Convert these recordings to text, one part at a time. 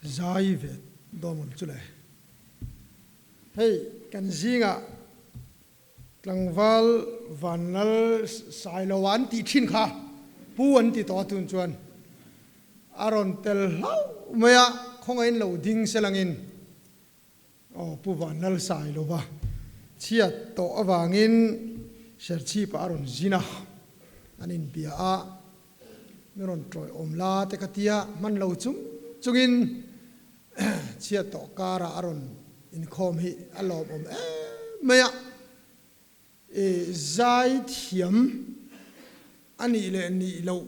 Zai ve dawn ang chu le. Hei kan zingah tlangval Vanlal Sailoa an tih thin kha pu an ti tawh a tun chuan a rawn tel hlauh mai a, khawngaihin lo ding se langin aw Pu Vanlal Sailova chhiat tawh avangin Serchhipah a rawn zin a, an inbia a. Mi rawn tawih awm la te ka tia, hman lo chung chungin chhiat tawh karah a rawn inkhawm hi a lawmawm em mai a. I zai thiam a nih leh nih loh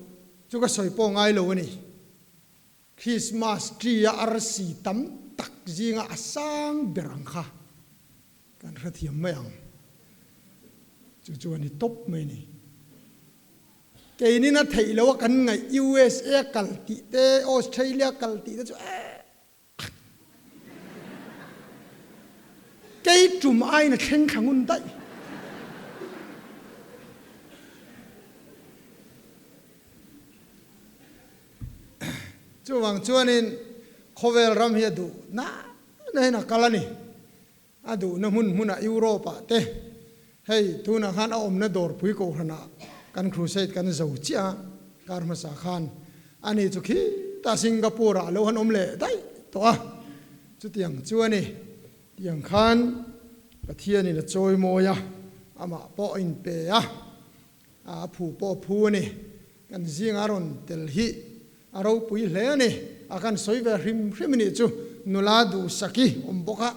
chu ka sawi pawh ngai lo a ni. Christmas tree a arsi tam tak zinga a sang ber ang kha kan hrethiam mai ang. Chu chu a ni tawp mai ni. Keinin a theih loh a kan ngaih USA kal tih te Australia kal tih te chu eh kei tum aiin a thleng thla ngun daih. Chuvang chuanin khawvel ram hi a duh na na hian a kal a ni. A duhna hmun hmunah Europe ah te hei tunah khan a awmna dawrpui kohhranah kan crusade kan zo chiah a, kar hmasa khan ani chu khitah Singapore ah lo han awm leh daih tawh a, chutiang chu a ni. Tiang khan Pathianin a chawimawi a, amah pawh a inpe a, a phu pawh a phu a ni. Kan zinga rawn tel hi a ropui hle a ni. A kan sawi ve hrim hrim a nih chu nula duhsaki awm bawk a,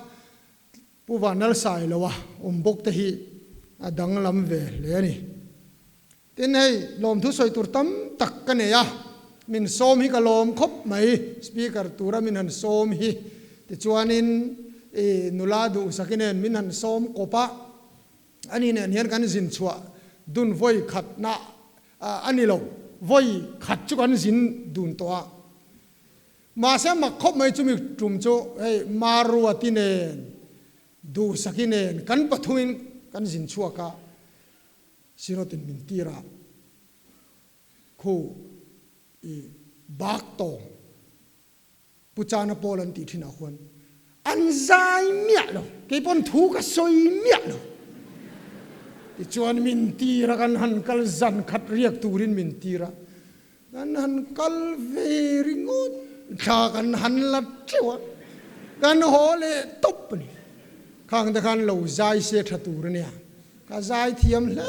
Pu Vanlalsailoa awm bawk te hi a danglam ve hle a ni. Tin hei lawmthu sawi tur tam tak ka nei a, min sawm hi ka lawm khawp mai, Speaker tura min han sawm hi. Tichuanin i nula duhsaki nen min han sawm kawp a, ani nen hian kan zin chhuah dun vawi khatna a ni lo, vawi khat chu kan zin dun tawh a. Mahse mak khawp mai chumi tum chu hei Maruati nen, Duhsaki nen kan pathumin kan zin chhuak a, Synod-in min tir a, khu i bak tawng Pu Chana Paul an tih thinah khuan an zai miah lo, kei pawn thu ka sawi miah lo. Tichuan min tir a, kan han kal zan khat riak turin min tir a, kan han kal ve ringawt, thla kan han la teuh a, kan haw leh tawp a ni. Khang te khan lo zai se tha tur a nia, ka zai thiam hle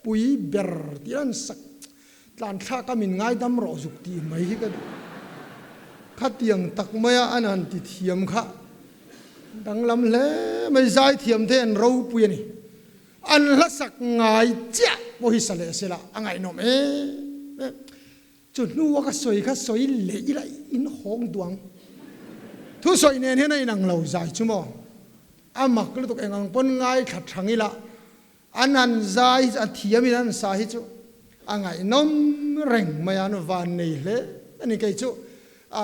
pui ber tih an sak Tlanthlak a min ngaidam rawh zuk tih mai hi ka duh. Khatiang tak maia an han ti thiam kha danglam hle mai, zaithiam te an ropui a ni. An hlasak ngai chiah pawh hi sa leh sela a ngaihnawm em em. Chu hnua ka sawi kha sawi leh ila in hawng duang. Thusawi nen hian a inang lo zai chu maw? A mak lutuk eng ang pawn ngaithla thang ila An han zai hi chu a thiam in an sa hi chu a ngaihnawm reng mai a, an van nei hle a ni. Kei chu a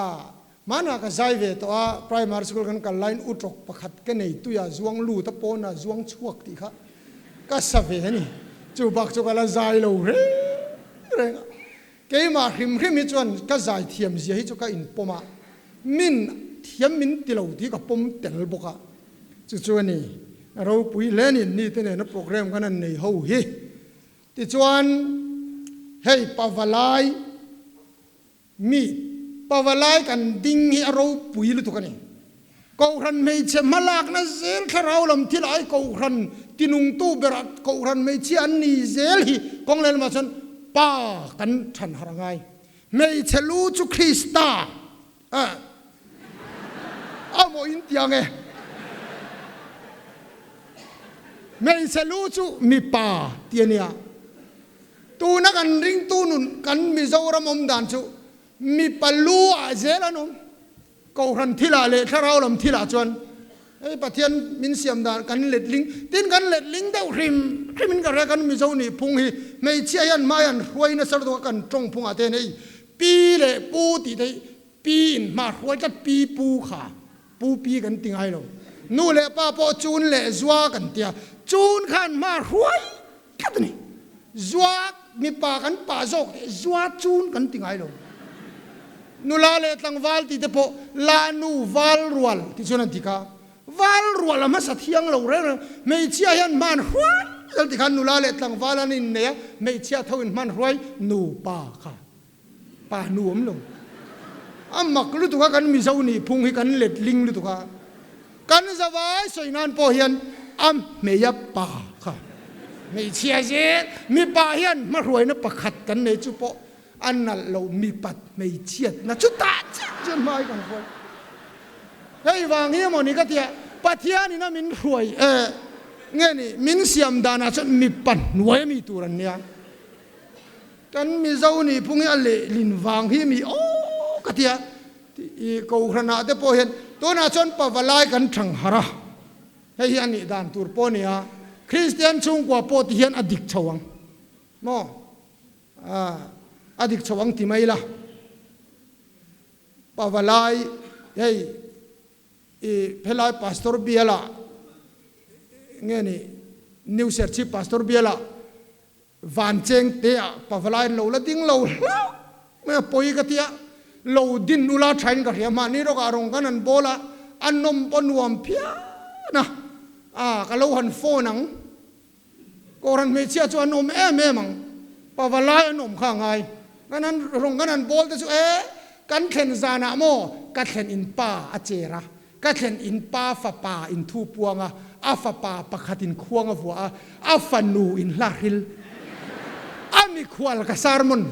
hmanah ka zai ve tawh a, primary school kan kal laiin utrawk pakhat ka nei tui a, zuang lut a pawn a zuang chhuak tih kha ka sa ve a ni. Chu bak chu ka la zai lo reng reng a. Keimah hrim hrim hi chuan ka zai thiam zia hi chu ka inpawm a, min thiam min ti lo tih ka pawm tel bawk a. Chu chu a ni, ropui hle ni ni te nena program kan han nei ho hi. Tichuan, hei Pavalai mi, Pavalai kan ding hi a ropui lutuk a ni. Kohhran hmeichhe hmalakna zel thlarau lam thil ai kohhran tinungtu berah kohhran hmeichhia an ni zel hi kawng leh lamah chuan pa kan than harh a ngai. Hmeichhe lu chu Krista a a maw in tiang e. Hmeichhe lu chu mipa ti a nia. Tuna kan ringtu nun kan Mizoram awm dan chu mipa lu ah zel an awm. Kohhran thilah leh thlarau lam thilah chuan hei Pathian min siam dan kan letling tin kan letling deuh hrim hrim in ka hria kan Mizo nih phung hi hmeichhia hian hmai an hruai nasa lutuk a kan tawng phungah te hian hei pi leh pu tih te hi pi in hma hruai tlat pi pu kha pu pi kan ti ngai lo nu leh pa pawh chun leh zua kan tia chun khan hma hruai tlat a ni zua mipa kan pa zawk te zua chun kan ti ngai lo. Nula leh tlangval tih te pawh la nu val rual tih chuan an ti kha. Val rual a hmasa thiang lo reng reng. Hmeichhia hian hman hruai zel ti khan nula leh tlangval an innei a, hmeichhia tho in hman hruai nupa kha. Pa nu awm lo. A mak lutuk a kan Mizo nih phung hi kan let ling lutuk a. Kan zavai sawi nan pawh hian a hmeia pa kha hmeichhia zel mipa hian hmahruaina pakhat kan nei chu pawh a nalh lo mipat hmeichhiatna chutah chiah chuan hma hi kan hruai. Hei vang hi emaw ni ka tia Pathianin a min hruai e nge ni min siam danah chuan mipa hnuai ami tur an nia. Kan Mizo nih phung hi a lehlin vang hi mi aw ka tia i Kohhranah te pawh hian tunah chuan pavalai kan thang harh a, hei hi a nih dan tur pawh a ni a, Kristian chhungkua pawh ti hian a dik chho ang maw? A dik chho ang ti mai la. Pavalai hei i phelai Pastor bialah nge ni New Serchhip Pastor bialah Van cheng te ah pavalai lo la ding lo hlauh mai a pawi ka tia, lo din ula thain ka hria mahni rawk ah rawng kan han bawl a, a nawm pawh nuam phian a, ah ka lo han phone ang, Kohhran hmeichhia chu an awm em em ang, pavalai an awm kha a ngai, kan han rawng kan han bawl te chu e kan thlen zan ah maw ka thlen in pa a cher a, Ka thlen in pa fapa in thu puang a, a fapa pakhat in khuang a vuah a, a fanu in hla hril. A mikhual ka sermon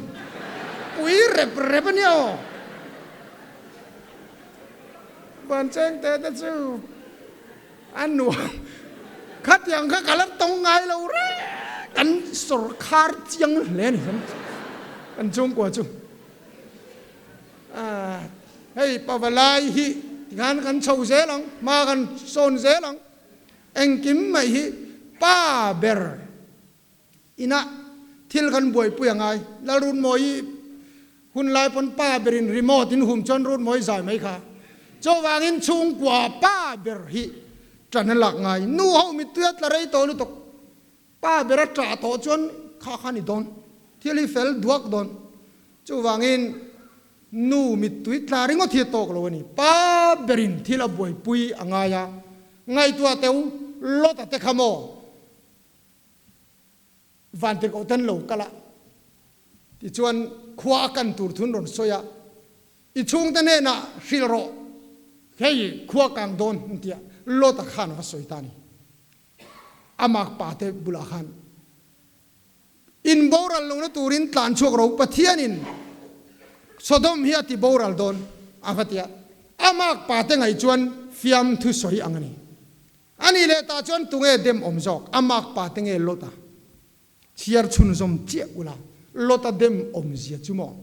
pui rep rep a nia aw. Van cheng te te chu a nuam. Khatiang kha ka la tawng ngai lo reng. Kan sawrkhar chiang hle a ni kan chhungkua chu. Hei pavalai hi tikhan kan chho zel ang, hma kan sawn zel ang. Engkim mai hi pa ber inah thil kan buaipui a ngai. Lalrunmawi hun lai pawn pa berin remote in hum chuan Runmawi zai mai kha. Chuvangin chhungkua pa ber hi tan a lak ngai. Nu ho mittui a tla rei tawh lutuk. Pa ber a ṭah tawh chuan kha kha ni dawn, thil hi fel duak dawn. Chuvangin nu mittui tla ringawt hi a tawk lo a ni. Pa berin thil a buaipui a ngai a, ngaihtuah teu Lota te kha maw vantirhkoh ten lo kal a, tichuan khua a kan tur thun rawn sawi a, I chhungte hnenah hrilh rawh, hei khua kang dawn an ti a, Lota khan a va sawi ta a ni. A makpa te bulah khan in boral lohna turin tlan chhuak ro, Pathianin Sodom hi a ti boral dawn a va ti a. A makpa te ngaih chuan fiamthu sawi ang a ni. A nih leh tah chuan tunge dem awm zawk, a makpa te nge Lota? Chhiar chhunzawm chiah ula, Lota dem awmzia chu maw?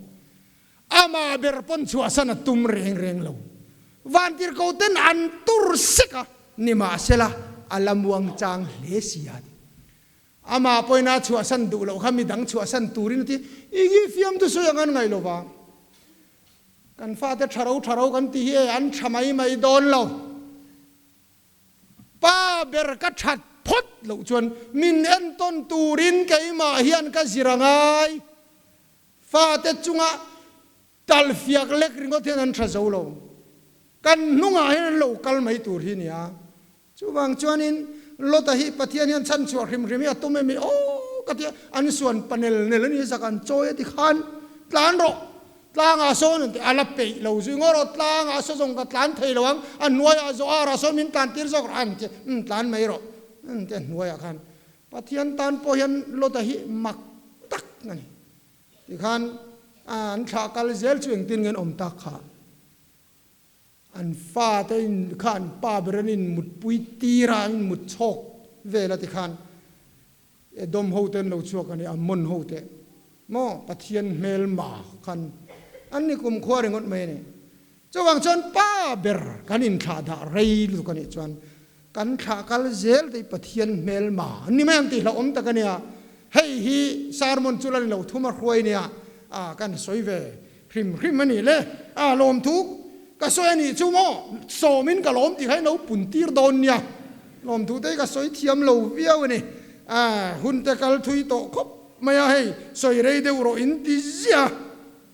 Amah ber pawn chhuahsan a tum reng reng lo. Vantirhko ten an tur sek a, nimahsela a la muang chang hle si a ti. Amah pawhin a chhuahsan duh loh kha midang chhuahsan turin a ti, Igi fiamthu sawi ang an ngaih lo va. Kan fate tha ro tha ro kan ti hi e, an tha mai mai dawn lo. Pa ber ka that phawt loh chuan min entawn turin keimah hian ka zir a ngai. Fate chunga tal fiak lek ringawt hian an tha zo lo. Kan hnungah hian an lo kal mai tur hi nia. Chuvang chuanin Lota hi Pathian hian chhanchhuah hrim hrim hi a tum em i aw ka tia an suan panel nel a ni zak an chawi a ti khan tlan rawh. Tlangah sawn an ti, a la peih lo zui ngawt rawh, tlangah saw zawng ka tlan thei lo ang, a hnuaiah zawh arah sawn min tlan tir zawk rawh an ti, umm tlan mai rawh an ti a hnuaiah khan. Pathian tan pawh hian Lota hi mak tak a ni. Tikhan an thlah kal zel chu engtin nge an awm tak kha. An fate in kha an pa ber an in mutpui tir a, an in mut chhawk vel a tikhan Edom ho te an lo chhuak a ni, Ammon ho te maw Pathian hmelma khan an ni kumkhua ringawt mai a ni. Chuvang chuan pa ber kan inthlah dah rei lutuk a nih chuan kan thlah kal zel te hi Pathian hmelma an ni mai ang tih hlauhawm tak a nia. Hei hi sermon chu la ni lo thum a hruai nia a kan sawi ve Hrim hrim a nih le, a lawmthu ka sawi a nih chu maw, sawmin ka lawm tih kha i lo pun tir dawn nia, lawmthu te hi ka sawi thiam lo viau a ni, a hun te kal thui tawh khawp mai a, hei sawi rei deuh rawh in ti ziah a,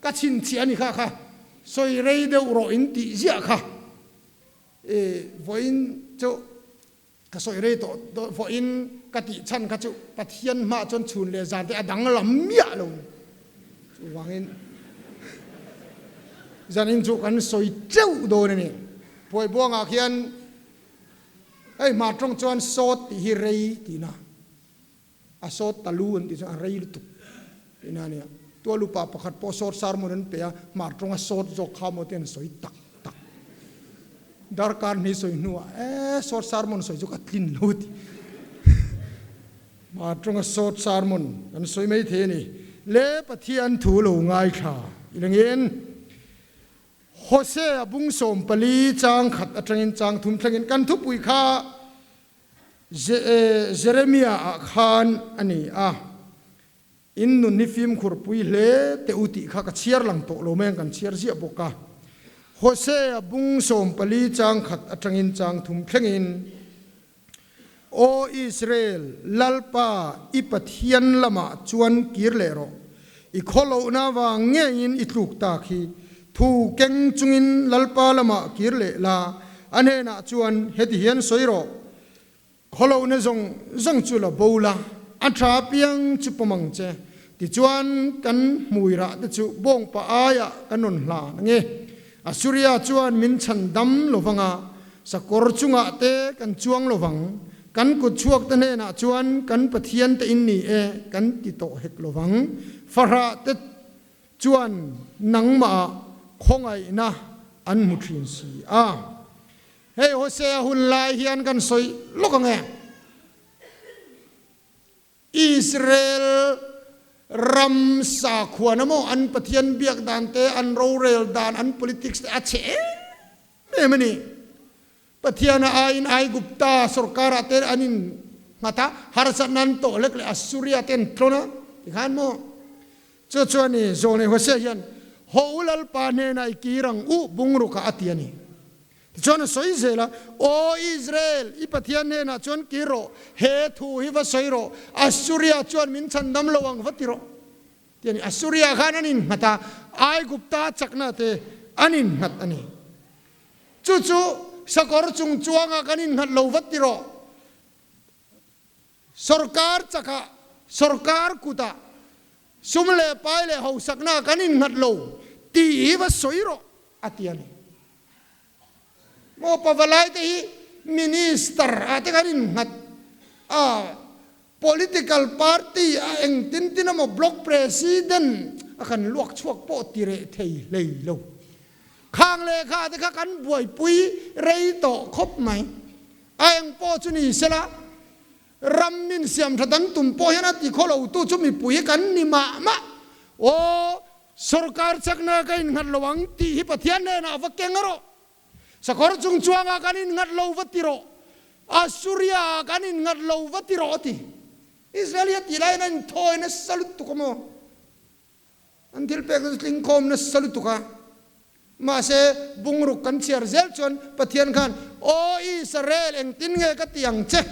ka chhinchhiah a ni kha kha. Sawi rei deuh rawh in tih ziah kha. I vawiin chu ka sawi rei tawh vawiin ka tih chhan kha chu Pathian hmaah chuan chhun leh zan te a danglam miah lo. Chuvangin zanin chu kan sawi teuh dawn a ni. Phuaibuangah khian hei hmar tawng chuan sawt tih hi rei tihna. A sawt ta lu an tih chuan a rei lutuk tihna a nia. Tual upa pakhat pawh sawt sermon an pe a, hmar tawng a sawt zawk kha maw te an sawi tak tak. Darkar hnih sawi hnuah ee sawt sermon sawi chu ka tlin lo ti. Hmar tawng a sawt sermon kan sawi mai thei a ni. Le Pathian thu lo ngaithla ilangin Hosea bung 14 chang khat atangin chang thum thlengin kan thupui kha Jeremia ah khan a ni a, In nun hi fimkhur pui hle teh u tih kha ka chhiar lang tawh lo mai ang, kan chhiar ziah bawk a. Hosea bung 14 chang khat atangin chang thum thlengin, Aw Israel, Lalpa i Pathian lamah chuan kir leh rawh, i khawlohna vang ngeiin i tluk tak hi, thu keng chungin Lalpa lamah kir leh la, A hnenah chuan heti hian sawi rawh, Khawlohna zawng zawng chu la bo la, a tha piang chu pawm ang che. Tichuan kan hmui rah te chu bawngpa aiah kan rawn hlan ang e. Assuria chuan min chhan dam lo vang a, sakawr chungah te kan chuang lo vang. Kan kut chhuak te hnenah chuan kan Pathian te in ni e kan ti tawh hek lo vang. Fahrah te chuan nangmah khawngaihna an hmu thin si a. Hei Hosea hun lai hian kan sawi lawk ang e. Israel ram sakhuana maw an Pathian biak dan te, an rorel dan, an politics te a chhe em em a ni. Pathian a aiin Aigupta sorkar ah te an in nghat a, harsatna an tawh hlek leh Assuria te an tlawn a, tikhan maw chu chuan i Zawlnei Hosea hian Haw u Lalpa hnenah i kir ang u bungrukah a ti a ni. Tichuan a sawi zel a, Aw Israel, i Pathian hnenah chuan kir rawh, he thu hi va sawi rawh, Assuria chuan min chhandam lo ang va ti rawh. Ti a ni. Assuria khan an innghat a, Aigupta chakna te an innghat a ni. Chu chu sakawr chung chuangah kan innghat lo vat ti rawh. Sorkar chakah, sorkar kutah sum leh pai leh hausaknaah kan innghat lo tih hi va sawi rawh a ti a ni. Maw pavalai te hi minister ah te kan innghat a, political party a engtin tin emaw block president a kan luak chhuak pawh ti reh thei hlei lo. Khang lehkha te kha kan buaipui rei tawh khawp mai. A eng pawh chu ni sela, ram min siam tha dan tum pawh hian a ti khaw lo tu chu mipui hi kan ni mah mah. Aw, sorkar chakna ka innghat lo ang tih hi Pathian hnenah va keng rawh. Sakawr chung chuangah kan innghat lo va ti rawh. Assuria ah kan innghat lo va ti rawh a ti. Israel hi a tih laiin a inthawi nasa lutuk a maw? An thil pek chu tling khawm nasa lutuk a. Mahse, bungruk kan chhiar zel chuan Pathian khan, Aw Israel, engtin nge ka ti ang che?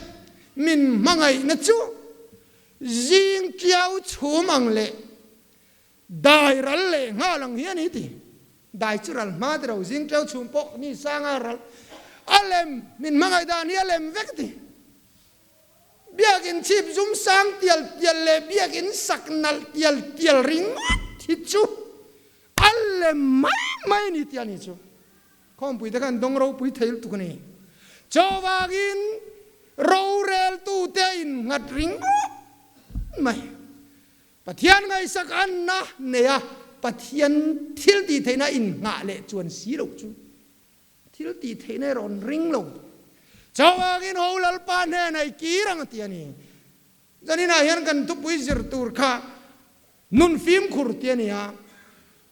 Min hmangaihna chu zing tiau chhum ang leh dai ral leh nghal ang hi a ni ti. Dai chu ral hma ti ro, zing tiau chhum pawh ni sanga ral. A lem, min hmangaih dan hi a lem vek ti. Biakinn chhip zum sang tial tial leh biakinn sak nalh tial tial ringawt hi chu a lem mai mai a ni tih a ni chu. Khawmpui te khan dawng ropui thei lutuk a ni. Chuvangin roreltute a innghat ringawt mai. Pathian ngaihsak anna nei a, Pathian thil tih theihna innghah leh chuan si loh chu. Thil tih theihna erawh an ring lo. Chauhangin ho Lalpa hnenah i kir ang a ti a ni. Zaninah hian kan thupui zir tur kha nun fimkhur ti a ni a.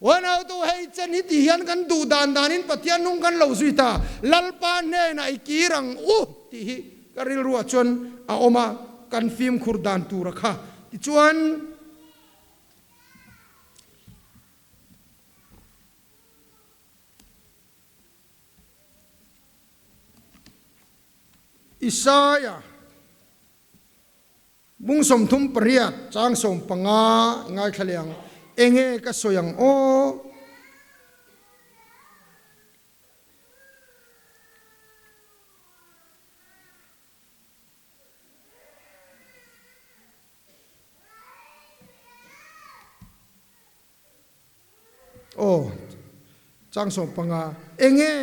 Uanautu hei chen hi ti hian kan duh dan danin Pathian nung kan lo zui ta. Lalpa hnenah i kir ang u tih hi ka rilruah chuan a awm a, kan fimkhur dan tura kha. Tichuan. Isaiah bung 38 chang 15 i ngaithla leh ang. Enge ka sawi ang aw? Aw, chang 15, Enge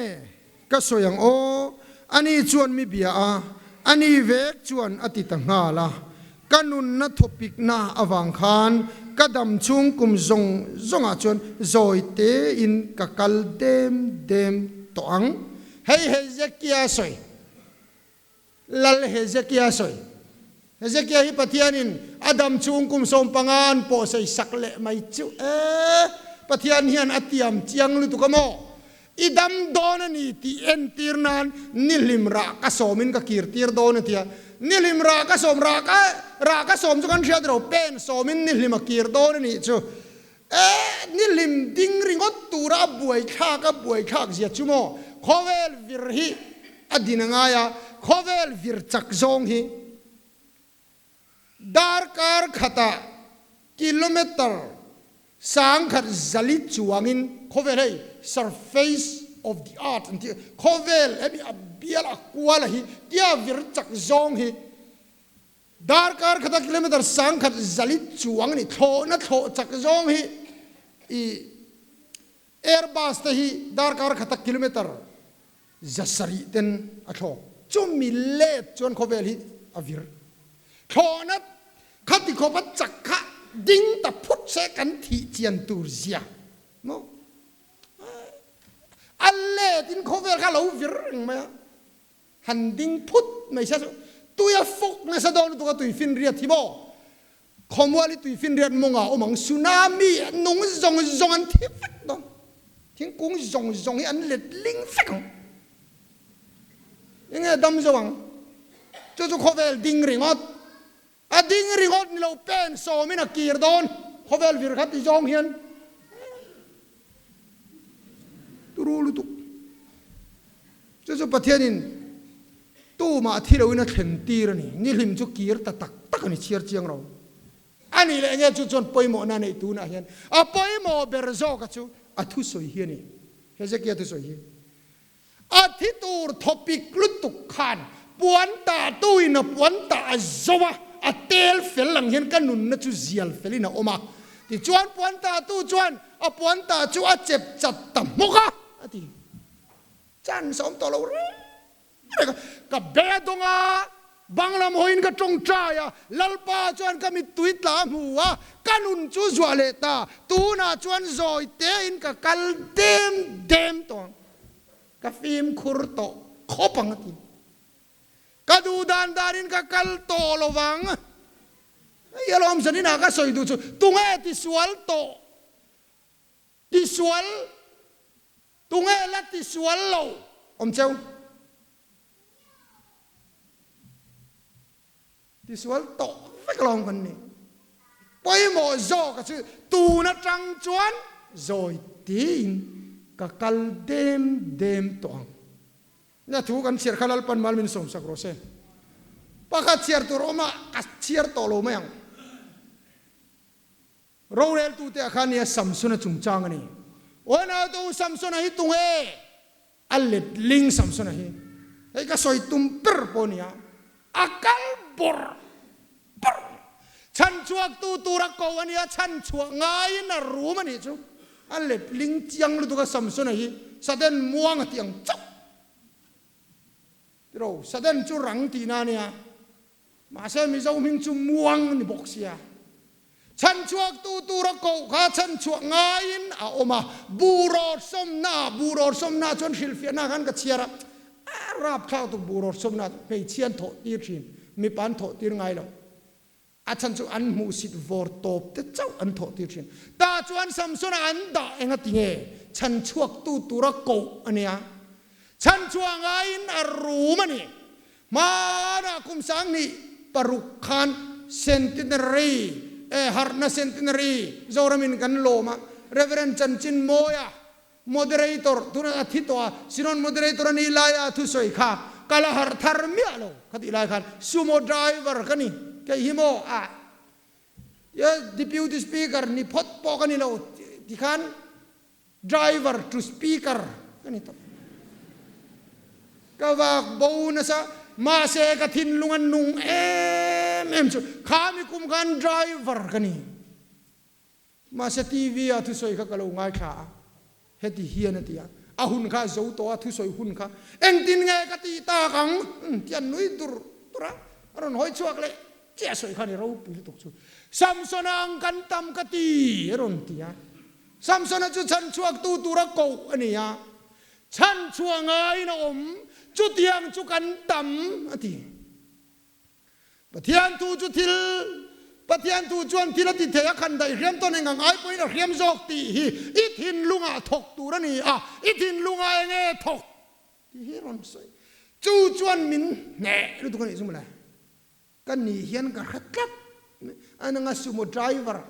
ka sawi ang aw? Ani chuan mi bia a, ani vek chuan a ti ta nghal a. Ka nunna thawpikna avang khan ka dam chhung kum zawng zawngah chuan zawi tein ka kal dem dem tawh ang. Hei Hezekia sawi. Lal Hezekia sawi. Hezekia hi Pathianin a dam chhung kum 15 an pawh sawi sak leh mai chu e. Pathian hian a tiam chiang lutuk a maw? I dam dawn a ni tih entir nan nihlim rah ka sawmin ka kir tir dawn a ti a. Nihlim rah ka sawm rah ka rah ka sawm chu kan hriat ro pen sawmin nihlim a kir dawn a nih chu. E nihlim ding ringawt tura a buaithlak a buaithlak zia chu maw? Khawvel vir hi a din a ngai a, khawvel vir chak zawng hi darkar khatah kilometer 1004 chuangin khawvel hei surface of the earth an tih khawvel hemi a bial a kual a hi tia vir chak zawng hi darkar khata kilometer 1004 chuang a ni thlawhna thlawh chak zawng hi i Airbus te hi darkar khata kilometer 700 ten a thlawk. Chumi let chuan khawvel hi a vir. Thlawhna khati khawp a chak kha ding ta phut se kan thih chian tur zia maw? A let in khawvel kha a lo vir reng mai a. Han ding phut mai se chu tui a fawk nasa dawn lutuk a tui finriat hi maw? Khawmual hi tuifinriat mawngah awm ang, tsunami nung zawng zawng an thi vek dawn, thingkung zawng zawng hi an let ling vek ang. Enge dam zo ang? Chu chu khawvel ding ringawt, a ding ringawt ni lo pen sawmin a kir dawn, khawvel vir kha ti zawng hian turu lutuk. Chu chu Pathianin tumah thi loin a thlen tir a ni. Nihlim chu kir ta tak tak a ni chhiar chiang ro. A nih leh nge chu chuan pawimawhna a neih tunah hian a pawimawh ber zawka chu a thusawi hi a ni. Hezekia thusawi hi a thi tur thawpik lutuk khan puan tah tuin a puan tah a zo a, a tel fel ang hian ka nunna chu zial felin a awm a. Tichuan puan tah tu chuan a puan tah chu a chep chat ta hmawk a, a ti. Chance a awm tawh lo reng reng a, ka be dawng a, banglam hawiin ka tawngtai a, Lalpa chuan ka mittui tla a hmu a, ka nun chu zuah leh ta, tunah chuan zawi tein ka kal dem dem tawh ang, ka fimkhur tawh khawp ang a ti. Ka duh dan danin ka kal tawh lo vang. Hei alawm zaninah ka sawi duh chu, tunge tisual tawh? Tisual? Tunge la tisual lo awm cheu? Tisual tawh vek alawm kan ni. Pawimawh zawk a chu tun atang chuan zawi tiin ka kal dem dem tawh ang. Na thu kan chhiar kha Lalpan mal min sawmsak rawh se. Pakhat chhiar tur awm a, ka chhiar tawh lo mai ang. Roreltute ah khan nia Samsona chungchang a ni. Aw naute u Samsona hi tunge? A letling Samsona hi. Hei ka sawi tum ber pawh a nia. A kal bawrh bawrh. Chhanchhuaktu tura ko a nia, chhanchhuah ngaiin a rum a nih chu. A letling chiang lutuk a Samsona hi Sudden muang a tih ang chauh. Tiraw, Sudden chu rang tihna a nia. Mahse Mizo hming chu muang ni bawk sia. Chhanchhuaktu tura koh kha chhanchhuah ngaiin a awm a, buh rawrsawmnaah, buh rawrsawmnaah chuan hrilhfiahnaah khan ka chhiar a, a rapthlak tuk buh rawrsawmnaah chu hmeichhia an thawh tir thin, mipa an thawh tir ngai lo. A chhan chu an hmuhsit vawr tawp te chauh an thawh tir thin. Tah chuan Samsona an dah eng a ti nge? Chhanchhuaktu tura koh a nia. Chhanchhuah ngaiin a rum a ni. Hmanah kum 26 khan Centenary, eh harhna Centenary Zoramin kan lawm a, Rev. Chanchin Mawia, Moderator, tunah a thi tawh a, Synod Moderator a nih laia a thusawi kha ka la harh thar miah lo kha tih lai khan Sumo driver ka ni, kei hi maw a Deputy Speaker ni phawt pawh ka ni lo tikhan Driver to speaker ka ni tawh. Ka vak bo nasa, mahse ka thinlung a nung em em chu khami kum khan driver ka ni. Mahse TV ah thusawi kha ka lo ngaithla a. Heti hian a ti a, a hun kha a zo tawh a, thusawi hun kha engtin nge ka tih tak ang? Ti a nui dur dur a, a rawn hawi chhuak leh chiah sawi kha a ni ropui lutuk chu. Samsona ang kan tam ka ti a rawn ti a, Samsona chu chhanchhuaktu tura koh a ni a, chhanchhuah ngaiin a awm, chutiang chu kan tam a ti. Pathian thu chu thil, Pathian thu chuan thil a ti thei a, khan daih hriam tawn eng ang ai pawhin a hriam zawk tih hi i thinlungah thawk tur a ni a, i thinlungah eng nge thawk tih hi rawn sawi. Chu chuan min hneh lutuk a nih chu mawle. Ka ni hian ka hre tlat a nanga sumo driver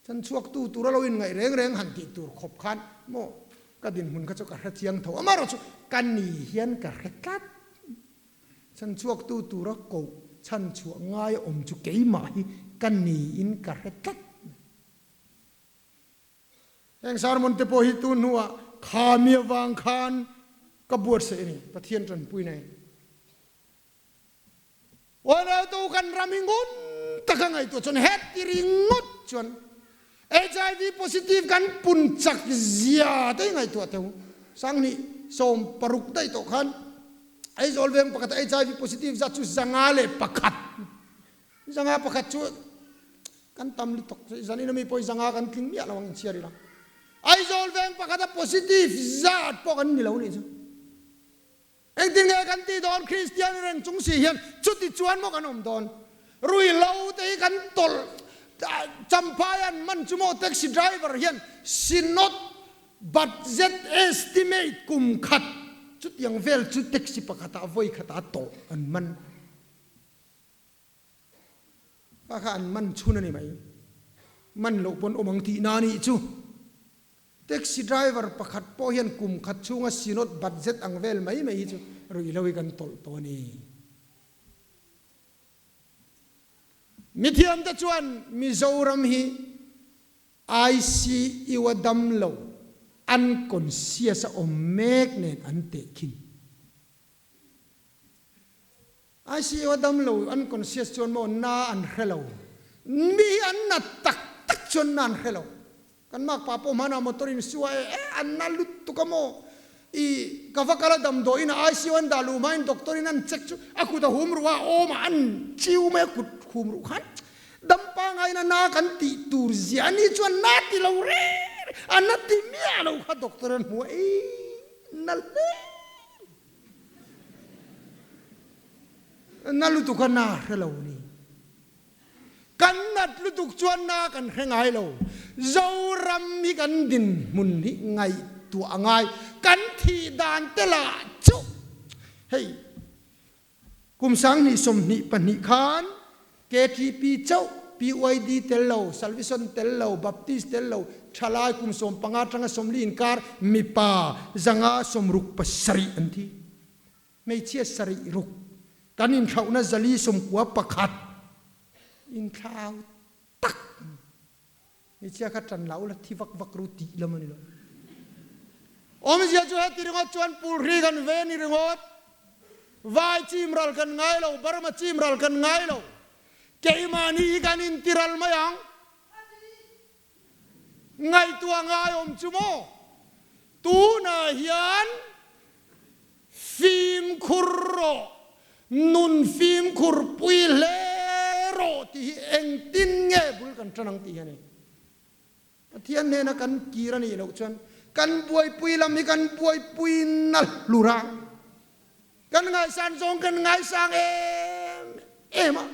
chan chhuak tu tur a lo in ngaih reng reng han tih tur khawp khan maw ka dinhmun kha chu ka hre chiang tho amaherawhchu ka ni hian ka hre tlat chan chhuak tu tur a koh chhan chhuah ngai awm chu keimah hi ka ni in ka hre tlat. Heng sermon te pawh hi tun hnuah khami avang khan ka buatsaih a ni Pathian tanpui nei. Unautu kan ram hi ngun taka ngaihtuah chuan heti ringawt chuan HIV positive kan pun chak zia te hi ngaihtuah teh u. Sanghnih 16 daih tawh khan Aizawl veng pakhata HIV positive zat chu 501. 501 chu kan tam lutuk. Zanin ami pawh hi 500 kan tling miah lo ang inchhiar ila. Aizawl veng pakhata positive zat pawh kan ni lo nih chu. Engtin nge kan tih dawn? Kristian reng chung si hian chuti chuan maw kan awm dawn? Ruihhlo te hi kan tawlh Champhai an man chu maw taxi driver hian Synod budget estimate kum khat chutiang vel chu taxi pakhatah vawi khatah tawlh an man. Kha kha an man chhun a ni mai. Man loh pawn awm ang tih na nih chu. Taxi driver pakhat pawh hian kum khat chhunga Synod budget ang vel mai mai hi chu ruihhlo hi kan tawlh tawh a ni. Mithiamte chuan Mizoram hi ICU a dam lo, unconscious a awm mek nen an tehkhin. ICU a dam lo, unconscious chuan maw na an hre lo. Mi hi an na tak tak chuan na an hre lo. Kan makpa pawh hmanah motor in su a e e an na lutuk a maw. I ka va kal a damdawiin a ICU an dah luh hmain doctor in an check chu a kut a hum ruh a, a awm ah an chiu mai a kut hum ruh khan dam pangaiin a na kan tih tur zia a ni chuan na ti lo reng reng a na ti miah lo kha doctor an hmu a ei na hle. Na lutuk a na hre lo ni. Kan nat lutuk chuan na kan hre ngai lo. Zoram hi kan dinhmun hi ngaihtuah a ngai. Kan thih dan te lah chu hei kum 2022 khan KTP chauh, PYD tel lo, Salvation tel lo, Baptist tel lo, thalai kum 15 atanga 40 inkar mipa 567 an thi. Hmeichhia sarih ruk kan inthlauhna 491 inthlau tak a ni. Hmeichhia kha tan la ula thi vak vak ru tih lam a ni lo. Awmzia chu heti ringawt chuan pulhri kan ve a ni ringawt. Vai chim ral kan ngai lo, Burma chim ral kan ngai lo. Keimahni hi kan inti ral mai ang. Ngaihtuah ngai awm chu maw? Tunah hian fimkhur rawh, nun fimkhur pui hle rawh tih hi engtin nge bul kan tan ang tih hi a ni. Pathian hnena kan kir a nih loh chuan kan buaipui lam hi kan buaipui na hlur a, kan ngaihsan zawng kan ngaisang em em a.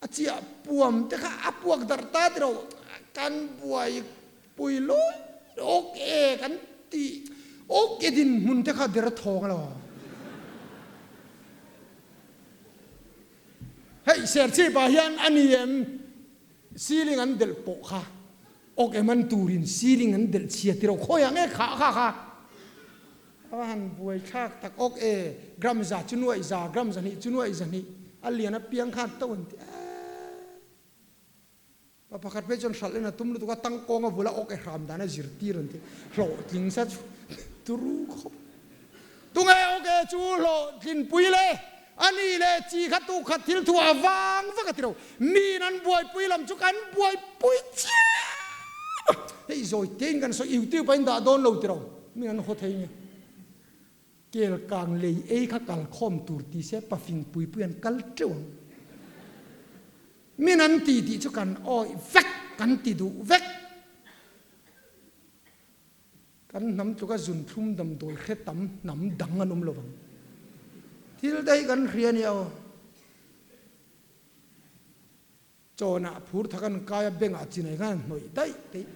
A chiah puam te kha a puak darh ta ti lo, kan buai pui lawi awk e kan ti awk e dinhmun te kha der thawng a lo. Hei Serchhip ah hian a ni em ceiling an delh pawh kha awk em an turin ceiling an delh chhia ti lo khawiah nge khah kha kha. A va han buai thlak tak awk e, gram za chu nuaih za, gram zahnih chu nuaih zahnih, a lian apiang khan to an ti e. Pa pakhat phei chuan hralh en a tum lutuk a, tangkawng a vula awk e hram dan a zirtir an ti, hlawhtling sa chu turu khawp. Tunge awk e chu hlawhtlinpui le, a ni le chi kha tu khat thil thu a vang vak a ti lo, miin an buaipui lam chu kan buaipui chiah. Hei zawi tein kan sawi YouTube ah in dah dawn lo tiro mi an haw thei nge. Kel kang lei ei kha kal khawm tur ti se pafing pui pui an kal teuh ang. Min an ti tih chu kan awih vek, kan ti duh vek. Kan hnam tluka zunthlum damdawi hre tam hnam dang an awm lo vang. Thil daih kan hria nia aw. Chawnah phur thak an kai a, bengah chinai khan an hnawih daih daih.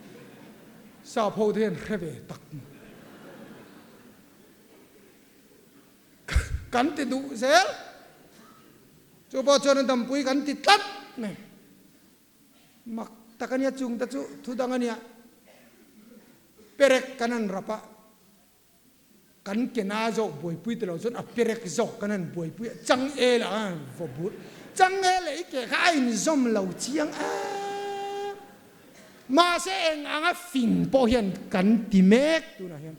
Sap ho te hian hre ve tak maw. Kan ti duh zel. Chu pawh chuan a dampui kan ti tlat mai. Mak tak a nia chung te chu thu dang a nia. Perek kan han rap a, kan ke na zawk buaipui ti lo chuan a perek zawk kan han buaipui a, chang e lah khan han vaw bur. Chang e leh i ke kha a inzawm lo chiang em. Mahse eng anga fing pawh hian kan ti mek tunah hian.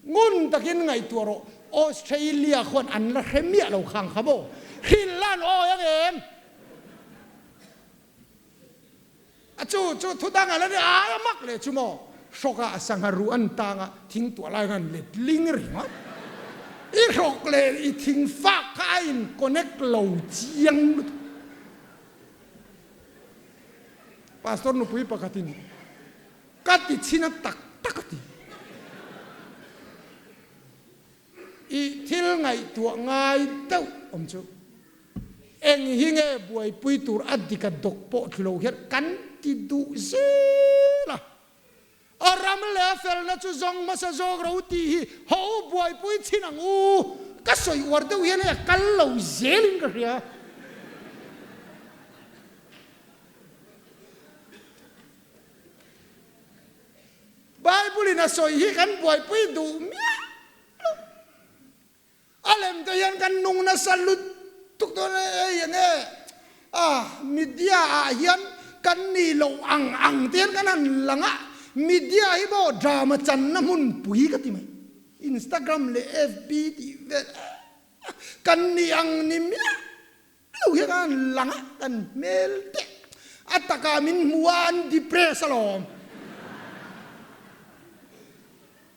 Ngun takin ngaihtuah rawh, Australia khuan an la hre miah lo khang kha maw? Hrilh an awi ang em? A chu chu thu dang a la ni ai a mak leh chu maw? Hrawk ah sangha ruh an tang a, thing tuah lai khan let ling ringawt. I hrawk leh i thing fak kha a in connect lo chiang lutuk. Pastor nupui pakhatin Ka ti chhin a tak tak a ti. I thil ngaihtuah ngai deuh awm chu eng hi nge buaipui tur a dik a dawk pawh thlu lo hian kan ti duh zel a. A ram leh a felna chu zawng hmasa zawk ro tih hi ho buaipui chhin ang u. Ka sawi uar deuh hian hei a kal lo zelin ka hria. Bible in a sawi hi kan buaipui duh miah lo. A lem te hian kan nung nasa lutuk dawn e, ei enge a media ah hian kan nih loh ang ang te hian kan han lang a, media hi maw drama channa hmun pui ka ti mai. Instagram leh FB tih vel kan nih ang ni miah Lo hian an lang a, kan hmel te a takah min hmu a, an depress alawm.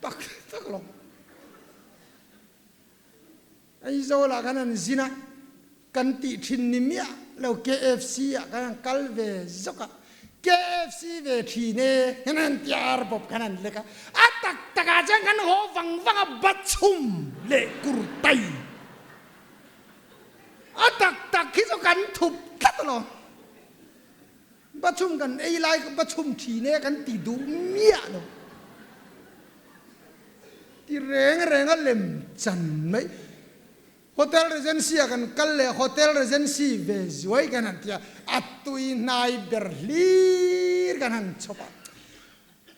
Tak tak alawm. Aizawl ah khan an zin a, kan tih thin ni miah lo KFC ah khan an kal ve zawk a, KFC ve thin e khan an ti ar bawp khan an lek a, a tak takah chuan kan haw vang vang a, bachhum leh kurtai. A tak tak hi chu kan thup tlat alawm. Bachhum kan ei lai bachhum thin e kan ti duh miah lo. Ti reng reng a lem chan mai. Hotel Regency ah kan kal leh Hotel Regency ve zuai kan han ti a, a tui hnai ber hlir kan han chhawp a.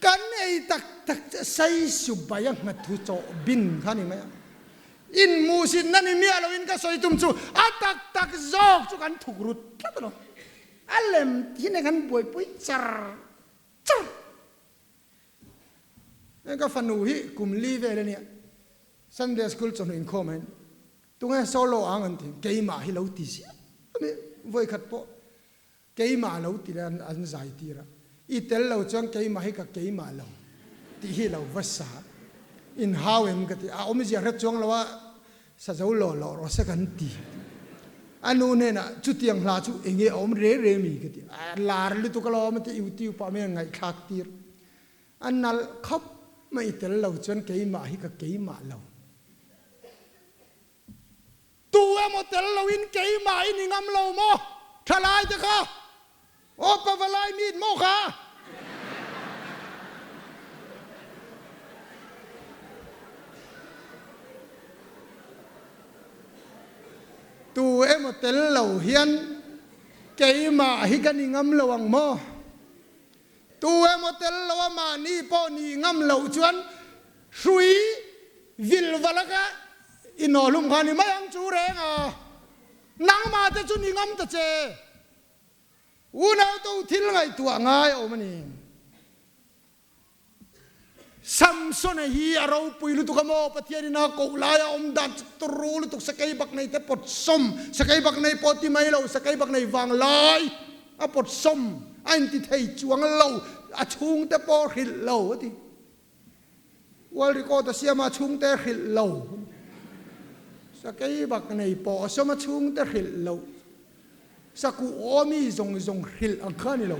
Kan ei tak tak chu sai subai a nghathu chawh bin kha ni mai a. Inhmuhsitna ni miah loin ka sawi tum chu a tak tak zawk chu kan thuk rut tlat alawm. A lem hi nen kan buaipui char char. Heng ka fanu hi kum li vel a nia, Sunday school chawhnu inkhawm ahin tunge solo ang an ti, keimah hi lo ti ziah a ni vawikhat pawh. Keimah lo ti le an zai tir a, i tel lo chuan keimah hi ka keimah lo tih hi lo va sa in hau em ka ti a, awmzia hre chuang lo a sa zo lo lo rawh se kan ti. A nu hnenah chutiang hla chu enge a awm re re mi ka ti a, lar lutuk alawm a ti, YouTube ah mai an ngaihthlak tir. A nalh khawp mai i tel lo chuan keimah hi ka keimah lo. Tu emaw tel loin keimah in i ngam lo maw? Thalai te kha aw pavalai mit maw kha? Tu emaw tel lo hian keimah hi kan i ngam lo ang maw? Tu emaw tel lo a mahni pawh nih ngam loh chuan hrui vilva laka I nawhlum kha ni mai ang chu reng a, nangmah te chu ni ngam ta che. Unau to thil ngaihtuah ngai a awm a ni. Samsona hi a ropui lutuk a maw? Pathian in a koh lai a awm dan chu turu lutuk, sakei bak nei te pawt sawm, sakei bak nei pawh ti mai lo, sakei bak nei vang lai a pawt sawm. A inti thei chuang lo, a chhungte pawh hrilh lo a ti. World record a siam a, a chhungte hrilh lo. Sakei bak nei pawh a sawm a chhungte hrilh lo. Sakuh aw mi zawng zawng hrilh ang kha a ni lo.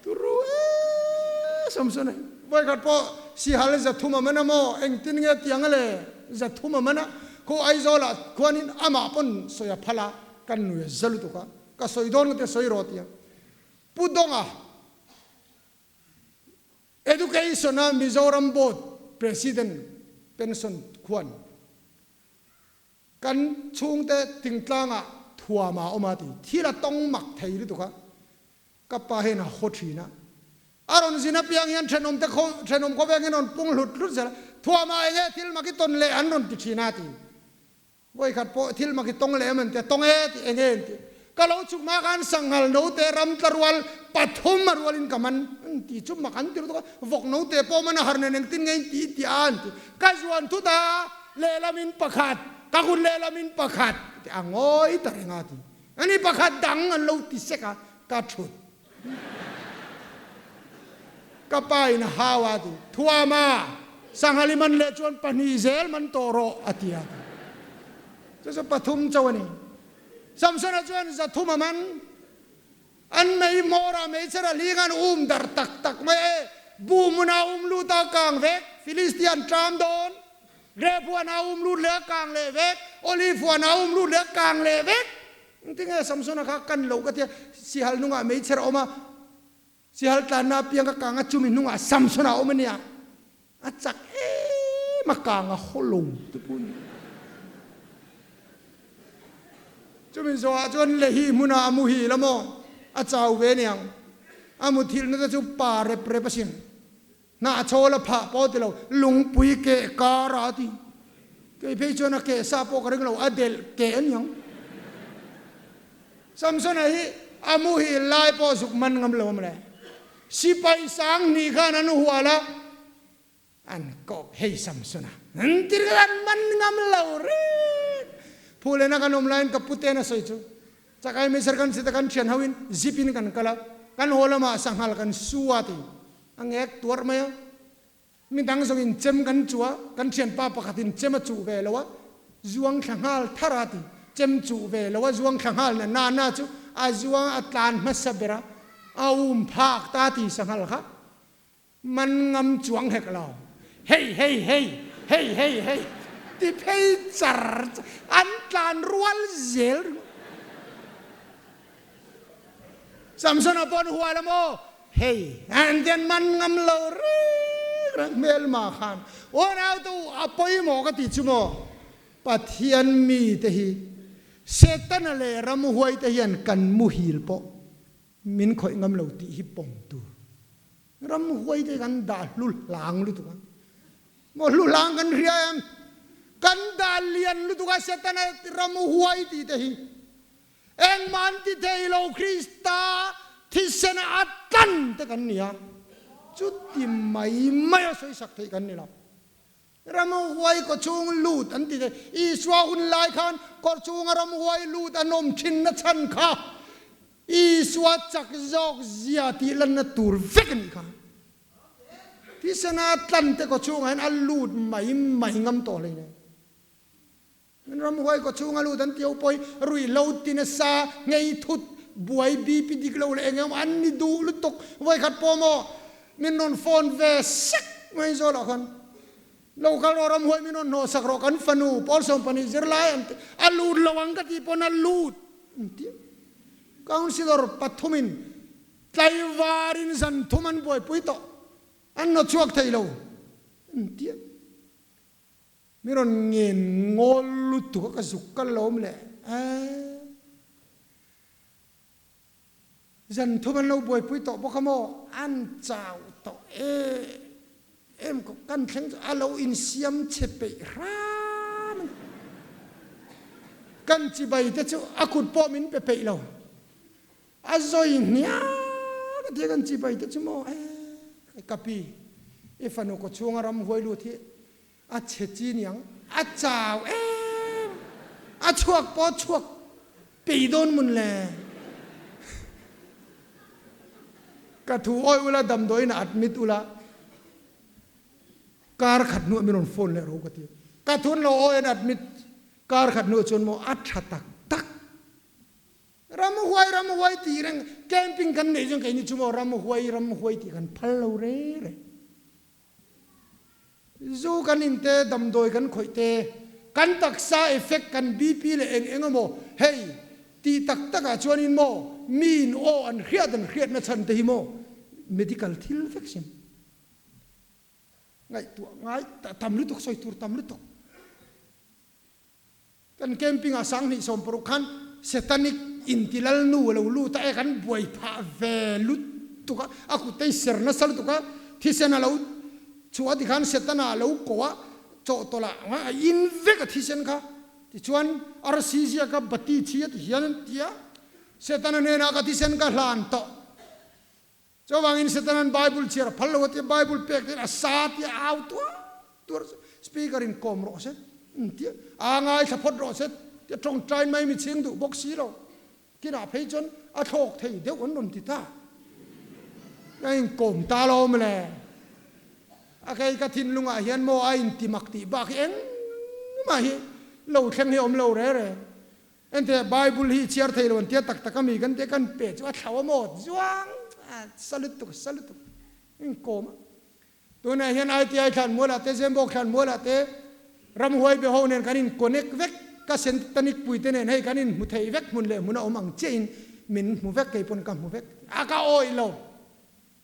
Turu e Samson a vawikhat pawh sihal zathum a man a maw engtin nge tiang a le zathum a man a khu Aizawl ah khuanin amah pawn sawi a phal a kan nui a za lutuk a ka sawi dawn ka tia sawi rawh tia Pu Donga Education a Mizoram Board President pension khuan Kan chhungte tingtlangah thuam a awm a ti. Thil a tawng mak thei lutuk a, ka pa hian a haw thin a. A rawn zin apiang hian thenawm te khaw thenawm khawveng hian rawn pung hlut hlut zel a, thuam ah enge thil mak i tawn leh an rawn ti thin a ti. Vawikhat pawh thil mak i tawng leh em an ti a, tawng e ti enge an ti. Ka lo chhuk hma khan sanghal note ram tla rual pathum a rualin ka man an ti chu mak an ti lutuk a, vawk note pawh man a har nen engtin nge in ti i ti a an ti. Ka zuan thut a, lehlamin pakhat, ka kut lehlamin pakhat ti a ngawi ta reng a ti. Ani pakhat dang an lo ti sek a, ka thut. Ka pa in a hau a ti, Thuama, sanghal i man leh chuan pahnih zel man tawh rawh a ti a ti. Chu chu pathum chauh a ni. Samsona chuan zathum a man. An mei hmawrah hmeichhe ra hling an um dar tak tak mai e. Bu hmuna um lut a kang vek, Filistia an ṭam dawn. Grep huan a um lut leh a kang leh vek, Olive huan a um lut leh a kang leh vek. Engtinge Samsona kha kan loh ka tia, sihal hnungah hmeichhe ra awm a, sihal tlanna apiang ka kang a, chumi hnungah Samsona a awm a nia. A chak em a kang a haw lo te pawh a ni. Chumi zawhah chuan Lehi hmunah a muhil a maw? A chau ve aniang. A muthilhna te chu pa rep rep asin. Hnah chawl a phah pawh ti lo, lungpui keh kar a ti. Kei phei chuan a keh sa pawh ka ring lo, a delh keh aniang. Samsona hi a muhil lai pawh zuk man ngam lo a mawle. Sipai sang hnih khan an hual a, an kawk hei Samsona an ti ringawt an man ngam lo reng. Phulena kan awm laiin ka puten a sawi chu, Chakai Meiser kan sita kan thian hoin zip in kan kal a, kan haw lamah sanghal kan su a ti. A ngek tuarh mai a. Midang zawngin chem kan chuh a, kan thianpa pakhatin chem a chuh ve lo a, zuang thla nghal thar a ti. Chem chuh ve lo a, zuang thla nghal na na na chu a zuang a tlan hmasa ber a, a um phak ta ti sanghal kha man ngam chuang hek lo. Hei hei hei, hei hei hei ti phei char char, an tlan rual zel ringawt. Samsona pawn hual a maw? Hei, an tian man ngam lo reng reng hmelma khan unau te u a pawimawh ka ti chu maw? Pathian mi te hi Setana leh ramhuai te hian kan muhil pawh min khawih ngam lo tih hi pawm tur. Ramhuai te hi kan dah hlu hlang lutuk a. Maw hlu hlang kan hria em? Kan dah lian lutuk a Setana ramhuai tih te hi. Engmah an ti thei lo, Krista thisena a tlan te kan ni a, chuti mai mai a sawisak theih kan ni lo. Ramhuai kawchhung lut an ti thei. Isua hun lai khan kawchhunga ramhuai lut an awm thin na chhan kha Isua chak zawk zia tih lanna tur vek a nih kha. Thisena a tlan te kawchhungah hian a lut mai mai ngam tawh hleinem. Ramhuai kawchhunga lut an tio pawi ruihhlo ti nasa ngei thut buai BP dik lo leh eng emaw an ni duh lutuk vawikhat pawh maw min rawn phone ve sek mai zawlah khan lo kal rawh ramhuai min rawn hnawh sak rawh kan fanu pawl 12 zirlai an ti a lut lo ang ka tih pawn a lut an ti councillor pathumin tlaivarin zan thum an buaipui tawh an nawt chhuak thei lo an ti a. Mi rawn ngen ngawl lutuk a ka zuk kal lo awm leh eh. Zan thum an lo buaipui tawh bawk a maw? An chau tawh em em khawp. Kan thleng chu a lo insiam chhe peih hram a ni. Kan chibai te chu a kut pawh min pe peih lo. A zawi hniak a tia kan chibai te chu maw eh ka pi i fanu kawchhunga ramhuai lut hi A chhe chi niang. A chau em. A chhuak pawh chhuak. Pei dawn mun le. Ka thu awi ula damdawiin a admit ula kar khat hnuah min rawn phone leh ro ka ti. Ka thun lo awi an admit kar khat hnuah chuan maw a tha tak tak. Ramhuai ramhuai tih reng camping kan neih chuan keini chu maw ramhuai ramhuai tih kan phal lo re re. Zu kan in te, damdawi kan khawih te, kan taksa effect, kan BP leh eng eng emaw hei tih tak takah chuanin maw miin aw an hriat an hriatna chhan te hi maw medical thil vek sin ngaihtuah ngai tam lutuk sawi tur tam lutuk. Kan camping ah 2016 khan Satanic inti lal nu a lo lut a e kan buai phah ve lutuk a, a kut te i ser nasa lutuk a, thisen a lo chhuah a tikhan Setana a lo ko a, chawhtawlh ah a in vek a thisen kha, tichuan arsi ziak a bati chhi a ti hian an ti a, Setana hnenah ka thisen ka hlan tawh. Chuvangin Setanan Bible chhiar a phal lo a tia Bible pek te in a sa tia a au tuar tuar a speaker in kawm rawh se an tia a ngaithla phawt rawh se tia tawngtai mai mi chhing duh bawk si lo kinah phei chuan a thlawk thei deuh an rawn ti ta a in kawm ta lo mawle a kei ka thinlungah hian maw a in ti mak tih bak hi engmah hi lo thleng hi a awm lo re re. Enteh, Bible hi i chhiar thei lo an tia tak tak a mi kan tia kan pe chu a thlau a maw? Zuang! A sa lutuk, a sa lutuk. In kawm a. Tunah hian ITI thlan mualah te, Zembawk thlan mualah te, ramhuai be ho nen kan in connect vek, ka sentanik pui te nen hei kan in hmu thei vek hmun leh hmun a awm ang chiah in min hmu vek, kei pawn ka hmu vek. A ka awih lo.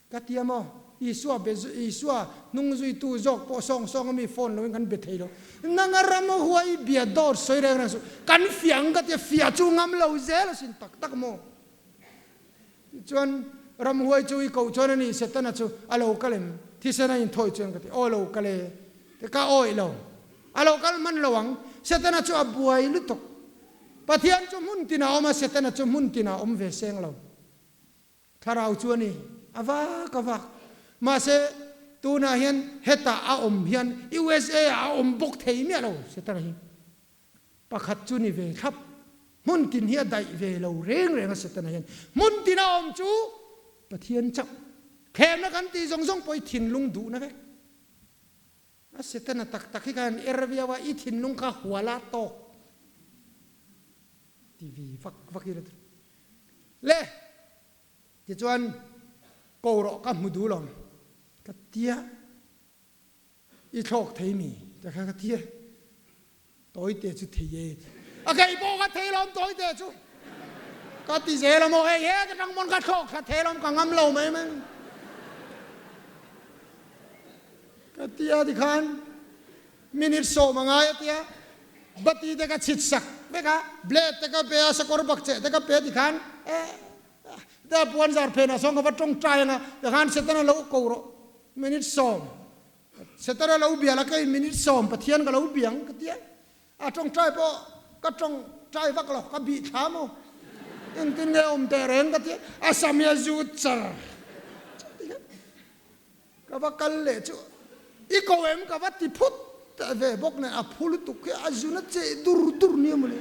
Ka ti a maw? Isua be Isua hnung zuitu zawk pawh sawng sawng a mi phone loin kan be thei lo. Nanga ram a hua i bia dawt sawi reng reng suh. Kan fiah ang ka ti a, fiah chu ngam lo zel asin tak tak maw? Tichuan ramhuai chu i koh chuan a ni Setana chu a lo kal em? Thisen a inthawi chuan ka ti, aw lo kal e. Ti ka awih lo. A lo kal hman lo ang. Setana chu a buai lutuk. Pathian chu hmun tinah a awm a, Setana chu hmun tinah a awm ve seng lo. Thlarau chu a ni, a vak a vak. Mahse, tunah hian hetah a awm hian USA ah a awm bawk thei miah lo, Setana hi. Pakhat chu ni ve thlap. Hmun tin hi a daih ve lo reng reng a Setana hian. Hmun tin a awm chu Pathian chauh. Thlemna kan tih zawng zawng pawh hi thinlung duhna vek. A Setana tak tak hi khan er viau a, i thinlung kha hual a tawk ti vi vak vak i le. Tichuan ko rawh ka hmu duh lo ka tia, i thlawk thei mi te kha ka tia, tawite chu thei e ti. A kei pawh ka thei lawm tawite chu ka ti zel a maw, hei he ka tang pawn ka thlawk thla thei lawm ka ngam lo mai mai. Ka tia tikhan minute sawm a ngai a tia, bati te ka chhit sak vek a, blade te ka pe a, sakawr bakcheh te ka pe tikhan eh te puan zar phenah sawn ka va tawngtai ang a, tikhan Setana lo ko rawh minute sawm, Setana lo bial a kei minute sawm Pathian ka lo bia ang ka tia, a tawngtai pawh ka tawngtai vak lo, ka bih thla maw engtin nge awm teh reng ka tia, a sam hi a zut char tikhan. Ka va kal leh chu i ko em ka va ti phut ve bawk nen a phu lutuk hi a zun a cheh dur dur nia mawle.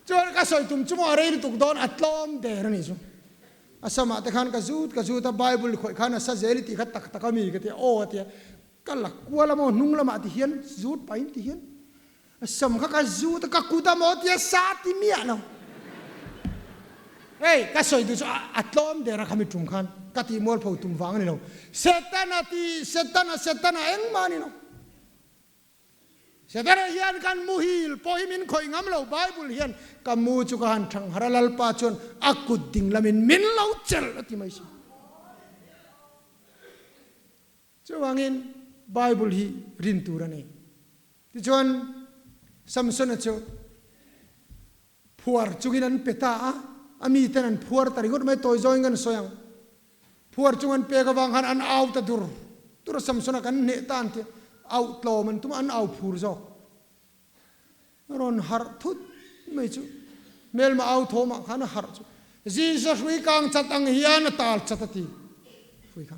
Chuan ka sawi tum chu maw a rei lutuk dawn a tlawm der a nih chu. A samah te khan ka zut ka zut a Bible khawih khan a sa zel i tih kha tak tak a mi ka ti a aw a ti a ka la kual a maw hnung lamah ti hian zut pahin ti hian A sam kha ka zut a, ka kut a maw tia sa ti miah lo. Hei, ka sawi duh chu a tlawm der a khami tum khan ka tih mualpho tum vang a ni lo. Setana ti, Setana, Setana engmah a ni lo. Setana hian kan muhil pawh hi min khawih ngam lo, Bible hian ka mu chu ka han thang harh a, Lalpa chuan a kut ding lamin min lo chelh a ti mai si. Chuvangin Bible hi rin tur a ni. Tichuan Samsona chu phuar chungin an pe ta a, a miten an phuar ta ringawt mai, tawi zawngin kan sawi ang. Phuar chung an pek avang khan an au ta dur dur a, Samsona kan hneh ta an ti a, auh tlawm an tum a, an au phur zawk. Rawn harh thut mai chu hmelma au thawmah khan a harh chu Zisa hrui kang chat ang hian a tal chat a ti. Hrui kha.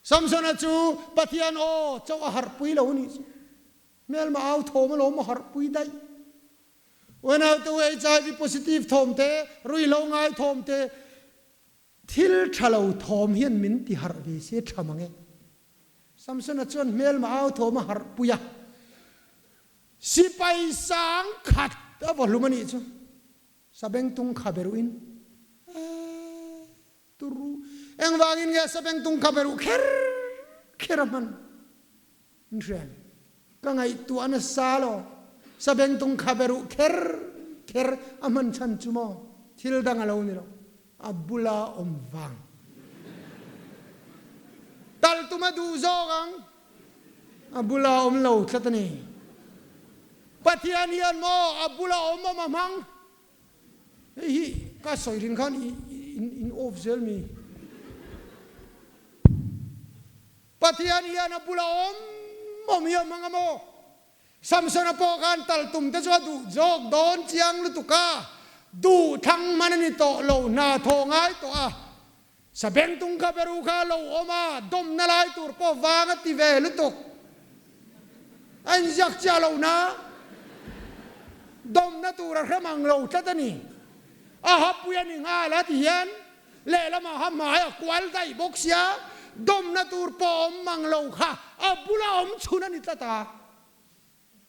Samsona chu Pathian aw chauh a harhpui lo a nih chu. Hmelma au thawm alawm a harhpui daih. Unaute u HIV positive thawm te, ruihhlo ngai thawm te, thil tha lo thawm hian min ti harh ve se tha mang e. Samsona chuan hmelma au thawm a harh pui a, sipai sang khat a vaw hlum a nih chu. Sabengtung kha be ruh in eh turu engvangin nge sabengtung kha be ruh kher kher a hman in hria em? Ka ngaihtuah nasa lo sabengtung kha be ruh kher kher a hman chhan chu maw thil dang a lo ni lo a bula awm vang tal tum a duh zawk ang. A bula awm lo tlat a ni. Pathian hian maw a bula awm awm a hmang? Hei hi ka sawi rin khan in off zel mi. Pathian hian a bula awm awm hi a hmang a maw? Samsona pawh khan tal tum te chu a duh zawk dawn chiang lutuk a, duh thlang hman a ni tawh lo, hna thawh ngai tawh a. Sabengtung kha beru kha lo awm a, dawmna lai tur pawh vang a ti ve lutuk. A inziak chiah lo na, dawmna tur a hrem ang lo tlat a ni. A hapui a ni nghal a ti hian lehlamah ha hmai a kual daih bawk sia, dawmna tur pawh awm mang lo kha a bula awm chhun a ni tlat a.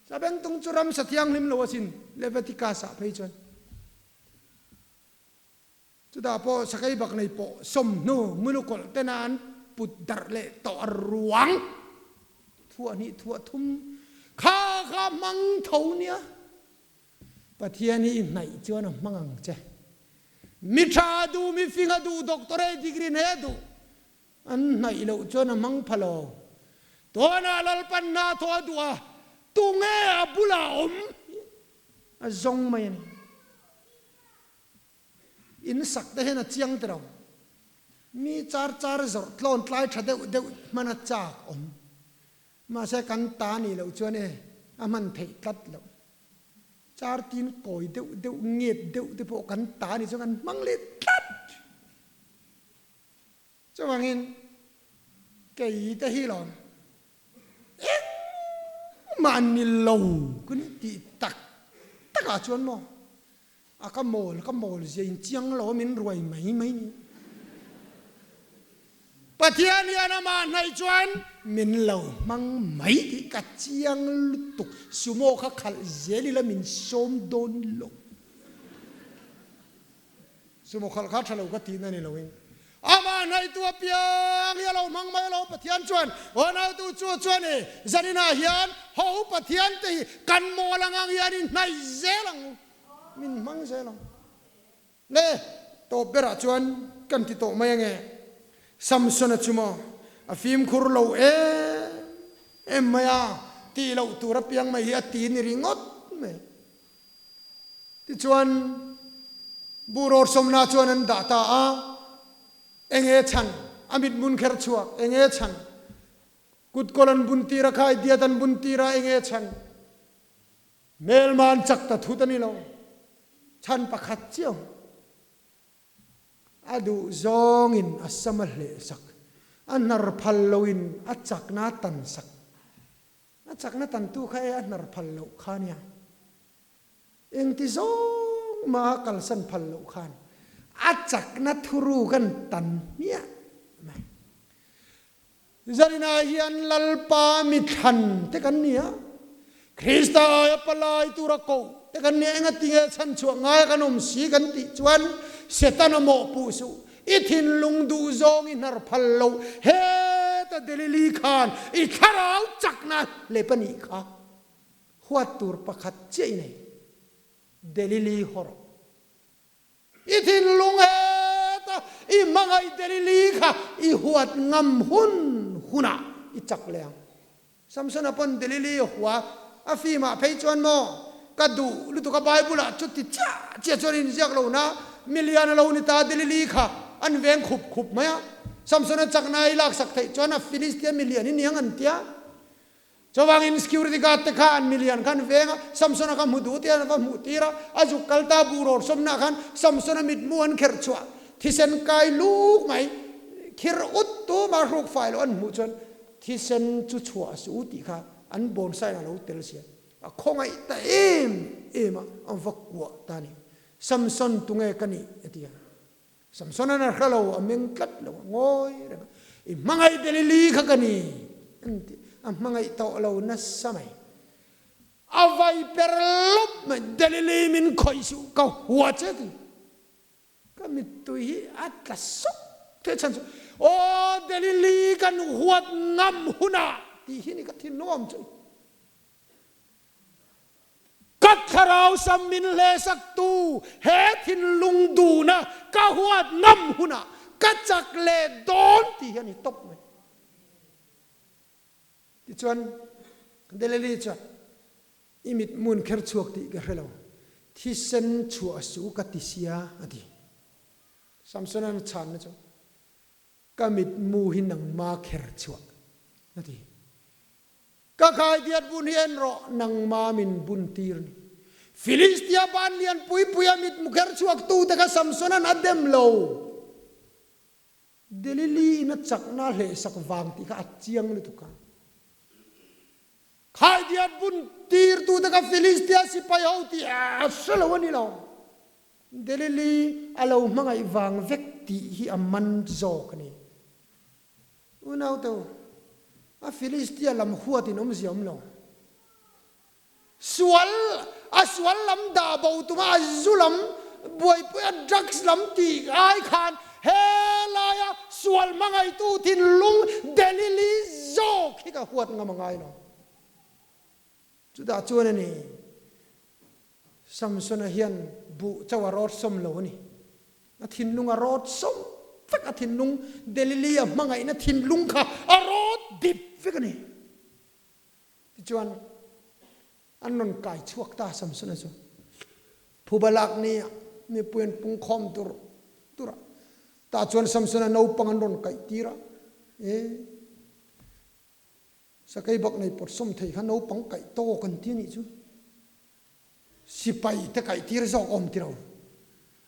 Sabengtung chu ramsa thianghlim lo asin, Leviticus ah phei chuan. Chutah pawh sakei bak nei pawh sawmhnu mulukawlh tena an put darh leh tawh a ruang thuah hnih thuah thum kha kha hmang tho nia. Pathian hi i hnaih chuan a hmang ang che. Mi tha a duh, mi fing a duh, doctorate degree nei a duh. An hnaih loh chuan a hmang pha lo. Tunah Lalpan hna thawh a duh a, tunge a bulah awm a zawng mai a ni. In sak te hian a chiang tiro. Mi char char zawrh tlawn tlai tha deuh deuh hman a chak awm. Mahse kan ta nih loh chuan e a hman theih tlat loh. Char tin kawi deuh deuh nget deuh te pawh kan ta nih chuan kan hmang leh tlat. Chuvangin kei te hi lawm engmah ni lo ka ni tih tak takah chuan maw a ka mawl ka mawl zia in chiang lo a min ruai mai mai ni. Pathian hian amah hnaih chuan min lo hmang mai tih ka chiang lutuk sumo kha khalh zel ila min sawm dawn lo. Sumo khalh kha tha lo ka tihna ni loin amah hnaihtu apiang hi a lo hmang mai lo. Pathian chuan aw nautu chu chuan i zaninah hian ho Pathian te hi kan mawl ang ang hian i hnaih zel ang u, min hmang zel ang. Le tawp berah chuan kan ti tawh mai ange. Samsona chu maw a fimkhur lo em em mai a, tih loh tur apiang mai hi a ti ni ringawt mai. Tichuan, Buh rawrsawmna chuan an dah ta a, Enge chhan? A mithmun kher chhuak, Enge chhan? Kutkawl an bun tir a, khaidiat an bun tir a, Enge chhan? Hmelma an chak ta thut a ni lo. Chhan pakhat chiah. A duh zawngin a sam a hlehsak, a hnar phal loin a chakna a tansak. A chakna tantu kha e a hnar phal loh kha nia. Engti zawng mah a kalsan phal loh khan a chakna thuru kan tan hmiah mai. Zarinah hian Lalpa mi thlan te kan ni a, Krista aia palai tura koh te kan ni a, engatinge chhanchhuah ngai kan awm si kan tih chuan Setana mawhpuh suh. I thinlung duh zawng i hnar phal lo, heta Delili khan i thlarau chakna lep a nih kha. Huat tur pakhat chiah i nei, Delili haw rawh. I thinlung heta i hmangaih Delili kha i huat ngam hun hunah i chak leh ang. Samsona pawn Delili hua a fimah phei chuan maw ka duh lutuk a Bible ah chuti chiah chiah chuan inziak lo na milian a lo ni ta Delili kha an veng khup khup mai a Samsona chakna i laksak theih chuan a Philistia milian i niang an tia chuvangin security guard te kha an milian kha an veng a Samsona kha hmu duh te an va hmuh tir a a zuk kal ta buh rawr sawmna khan Samsona mitmu an kherh chhuah thisen kai luk mai khir ut tu mah hruk fai loh an hmuh chuan Thisen chu chhuah a su tih kha an bawnsai a lo tel sia. A khawngaih ta em! em a, a va kuah ta a ni. Samson tunge ka nih? a ti a. Samson-a'n a hre lo, a meng tlat lo, a ngawi reng a. I hmangaih Delili kha ka ni, an ti. A hmangaih tawh lo nasa mai. A vai per lawp mai, Delili min khawih suh, ka hua che ti. Ka mittui hi a tla sawk thei chhan chu, Aw Delili kan huat ngam hunah tih hi ni ka thinlung awm chu. Ka thlarau sam min hlehsaktu he thinlung duhna ka huat ngam hunah ka chak leh dawn tih hi a ni tawp mai. Tichuan Delili chuan, I mit mun kher chhuak tih ka hre lo, thisen chhuah suh ka ti sia a ti. Samsona chhanna chu, Ka mitmu hi nangma kher chhuah a ti. Ka khaidiat bun hi en rawh, nangma min bun tir ni. Filistia ban lian pui puia mitmu kher chhuak tute kha Samsona'n a dem lo. Delili in a chakna a hlehsak vang tih kha a chiang lutuk a. Khaidiat bun tir tute kha Filistia sipai ho tih a hre lo a ni lo. Delili a lo hmangaih vang vek tih hi a man zawk a ni. Unaute u, a Filistia lam huatin awmzia awm lo. Sual, a sual lam dah bo tuma a zu lam buaipui a drugs lam tih ai khan he laia sual hmangaihtu thinlung Delili zawk hi ka huat ngam a ngai lo. Chutah chuan a ni, Samsona hian buh chauh a rawt sawm lo a ni. A thinlung a rawt sawm vek, a thinlung Delili a hmangaihna thinlung kha a rawt dip vek a ni. Tichuan, an rawn kai chhuak ta Samsona chu. Phuba lak ni ah mipui an pung khawm tur tur a. Tah chuan Samsona naupang an rawn kaih tir a, E! Sakei bak nei pawt sawm thei kha naupang kaih tawk an ti a nih chu. Sipai te kaih tir zawk awm ti lo.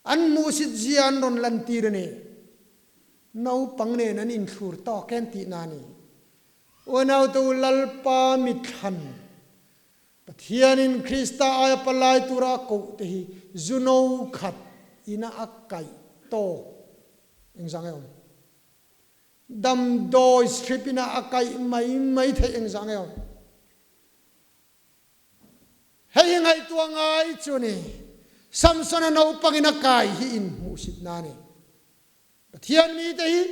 An hmuhsit zia an rawn lan tir a ni. Naupang nen an inthlur tawk em tih na a ni. Unaute u Lalpa mithlan Pathianin Krista aia palai tura a koh te hi zu no khat ina a kaih tawk engzang e awm? Damdawi strip ina a kaih mai mai theih engzah nge awm? Hei hi ngaihtuah ngai chu a ni. Samsona naupangin a kai hi inhmuhsit na a ni. Pathian mite hi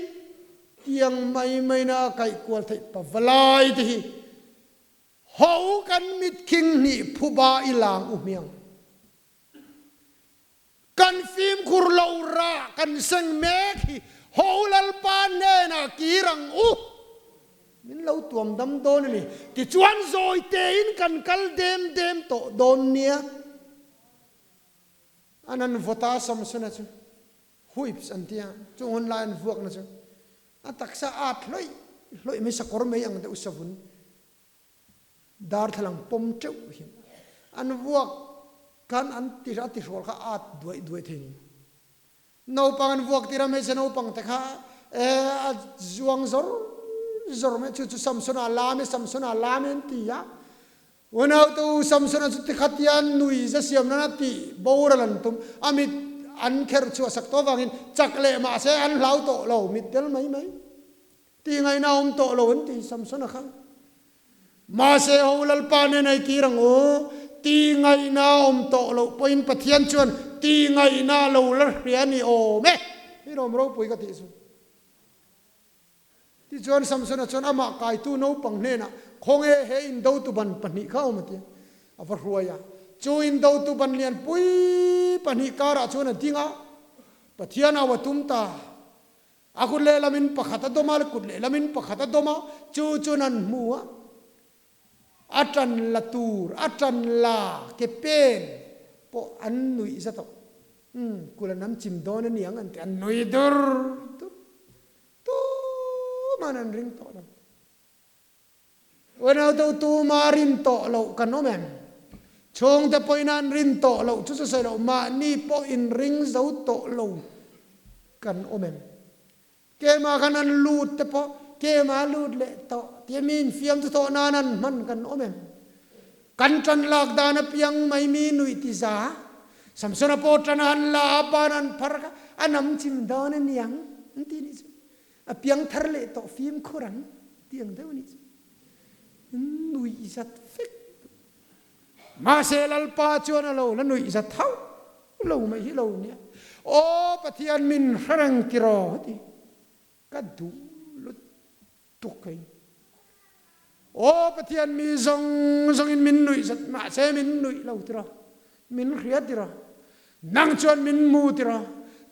tiang mai maina a kaih kual theih pavalai te hi ho kan mitkhing hnih phuba i lang u hmiang. Kan fimkhur lo rah kan seng mek hi ho Lalpa hnenah kir ang u. Min lo tuam dam dawn a ni. Tichuan zawi tein kan kal dem dem tawh dawn nia. An an vawta Samsona chu whips an tia, chung hun lai an vuakna chu a taksa at hlawih hlawih mai sakawr mai ang deuh savun. Darthlalang pawm teuh hian an vuak khan an ti a ti hrawl kha at duaih duaih thei ni. Naupang an vuak tir a hmeichhe naupang te kha e a zuang zawr zawr mai chu chu Samsona lam e Samsona lam e an ti a. Unaute u Samsona chu tikhatia nui za siam nan a tih boral an tum a mit an kherh chhuah sak tawh vangin chak leh mahse an hlau tawh lo mit tel mai mai. Tih ngaihna a awm tawh lo an ti Samsona kha. Mahse ho Lalpa nen ei kir ang u, tih ngaihna a awm tawh loh pawhin Pathian chuan tih ngaihna a lo la hria ni awm e. Hi lawm ropui ka tih chu. Tichuan Samsona chuan amah kaitu naupang hnenah, Khawnge he indotu ban pahnih kha awm a ti a. A va hruai a. Chu indotu ban lianpui pahnih karah chuan a ding a, Pathian au a tum ta. A kut lehlamin pakhat a dawm a, kut lehlamin pakhat a dawm a, chu chuan an hmu a, a ṭan la tur, a ṭan la ke pen pawh an nuih za tawh. Umm, kul an am chim dawn a niang an ti, an nui dur dur. Tuman an ring tawh lo. Unaute tuma rin tawh loh kan awm em? Chhungte pawhin an rin tawh loh chu chu sawi loh, mahni pawh inring zo tawh lo kan awm em? Kema khan an lut te pawh kema lut leh tawh tia mi infiam chu thawh nan an hman kan awm em? Kan ṭan lak dan apiang mai mi nuih ti za. Samsona pawh ṭan a han la a, ban an phar kha a nam chim dawn a niang an ti nih chu. A piang thar leh tawh fimkhur ang ti ang deuh a nih chu. Nuih zat vek duh. Mahse Lalpa chuan a lo la nuih zat hauh lo mai hi lo nia. Aw Pathian min hre reng tiraw a ti. Ka duh lutuk hei. Aw Pathian mi zawng zawngin min nuih zat mahse min nuih lo tiraw, min hria tiraw, nang chuan min mu tiraw,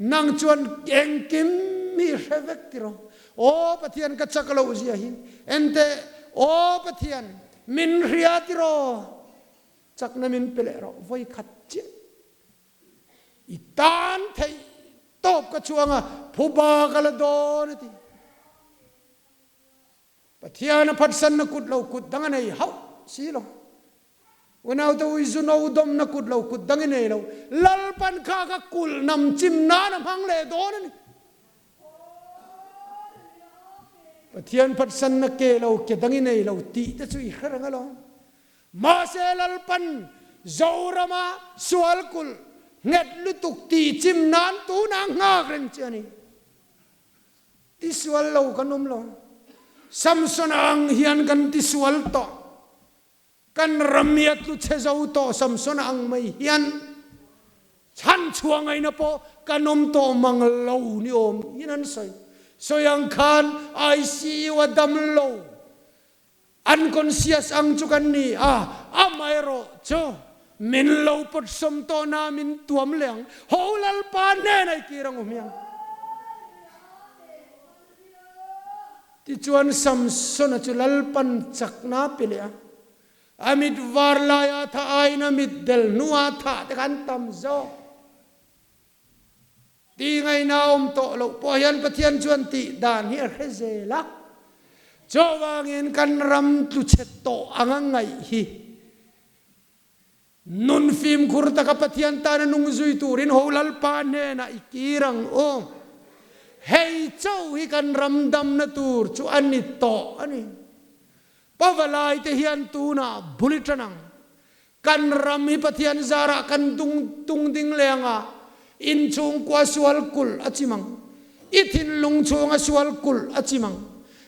nang chuan engkim hi hre vek tiraw. Aw Pathian ka chak loh zia hi enteh, aw Pathian min hria tiraw, chakna min pe leh rawh vawi khat chiah. I tan theih tawp ka chuang a, phuba ka la dawn a ti. Pathian a phatsanna kut lo kut dang a nei hauh si lo. Unaute ui zu no dawmna kut lo kut dang i nei lo. Lalpan kha ka kulh nam chim nan a hmang leh dawn a ni. Pathian phatsanna ke lo ke dang i nei lo tih te chu i hre reng alawm. Mahse Lalpan Zorama sual kulh nghet lutuk tih chim nan tunah nghak reng che a ni. Tisual lo kan awm lo. Samson ang hian kan tisual tawh. Kan ram hi a tlu chhe zo tawh Samson ang mai hian chhan chhuah ngaihna pawh kan awm tawh mang lo ni awm in an sawi. Sawi ang khan ICU a dam lo. Unconscious ang chu kan ni a, amaherawh chu min lo pawtsawm tawh na min tuam leh ang. Ho Lalpa hnenah i kir ang u hmiang. Tichuan Samsona chu Lalpan chakna a pe leh a, a mit var laia tha aiin a mit del hnuah thah te kha an tam zawk. Ti ngaihna a awm tawh loh pawh hian Pathian chuan tih dan hi a hre zel a. Chuvangin kan ram tlu chhe tawh anga ngaih hi nun fimkhur taka Pathian tana nung zui turin ho Lalpa hnenah i kir ang u. Hei chauh hi kan ram damna tur chu a ni tawh a ni. Pavalai te hian tunah bul i tan ang. Kan ram hi Pathian zarah kan dung tung ding leh ang a, inchhungkua sual kulh a chim ang. I thinlung chhunga sual kulh a chim ang.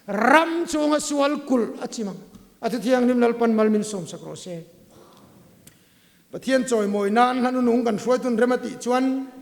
Ram chhunga sual kulh a chim ang. A Thuthianghlim Lalpan mal min sawmsak rawh se. Pathian chawimawi nan hla nunung kan hruaitun rem a tih chuan.